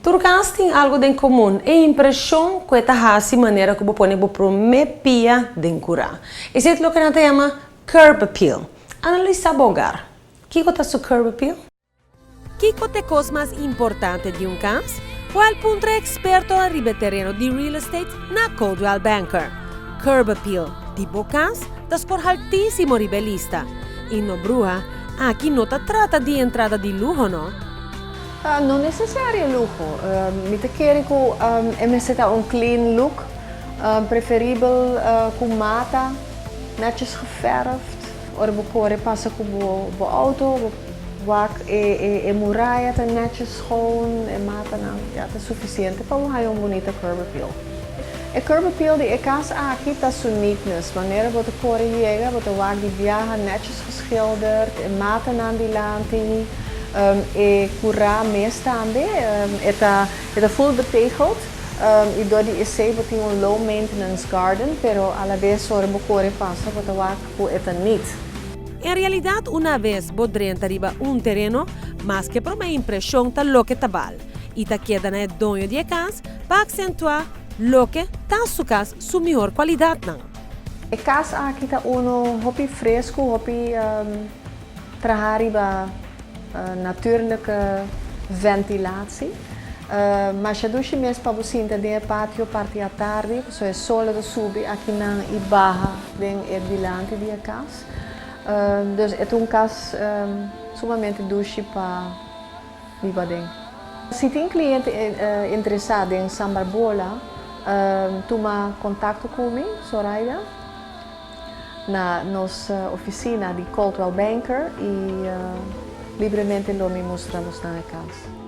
Tur kas tin algu den komun, e impreshon ku e ta hasi manera ku bo pone bo promé pia den kurá. Esei ta loke nan ta yama curb appeal. Analisá bo hogar. Kiko ta su curb appeal? Kiko ta e kos mas importante di un kas? Wèl, puntra e ekspertonan riba e tereno di real estate na Coldwell Banker. Curb appeal di bo kas ta skor haltísimo riba e lista. I no bruha, aki no ta trata di entrada di luho no. No necesario luho. Mi ta kere cu e mester ta un clean look, preferibel cu mata, netjes geverfd. Ora bo core pasa cu bo auto, bo wak e muraya ta netjes schoon, e matanan, ya ta suficiente pa bo haya un bunita curb appeal. E curb appeal di e cas aki ta su neatness, manera bo ta core yega, bo ta wak di biaha netjes geschilderd, e matanan dilanti, e curá mes tambe, e ta e ta full betegeld y dor di esey bo tin un low maintenance garden, pero alabes ora bo core pasa bo ta wak cu e ta neat. En realidad una vez bo drenta riba un tereno, maske prome impresion ta loke ta bal y ta keda na e doño di e cas pa accentua loke ta su cas su mihor cualidadnan. E cas aki ta uno hopi fresco, hopi traha riba natuurlijke ventilatie. Masha dushi mes pa bo sinta den e patio parti atardi, pasobra e sol ta subi akinan y baha den e dilanti di e cas. Dus e ta un cas sumamente dushi pa biba aden. Si tin cliente interesa den San Barbola, tuma contacto cu mi, Zoraida, na nos oficina di Coldwell Banker y libremente lo mi mustra bosnan e cas.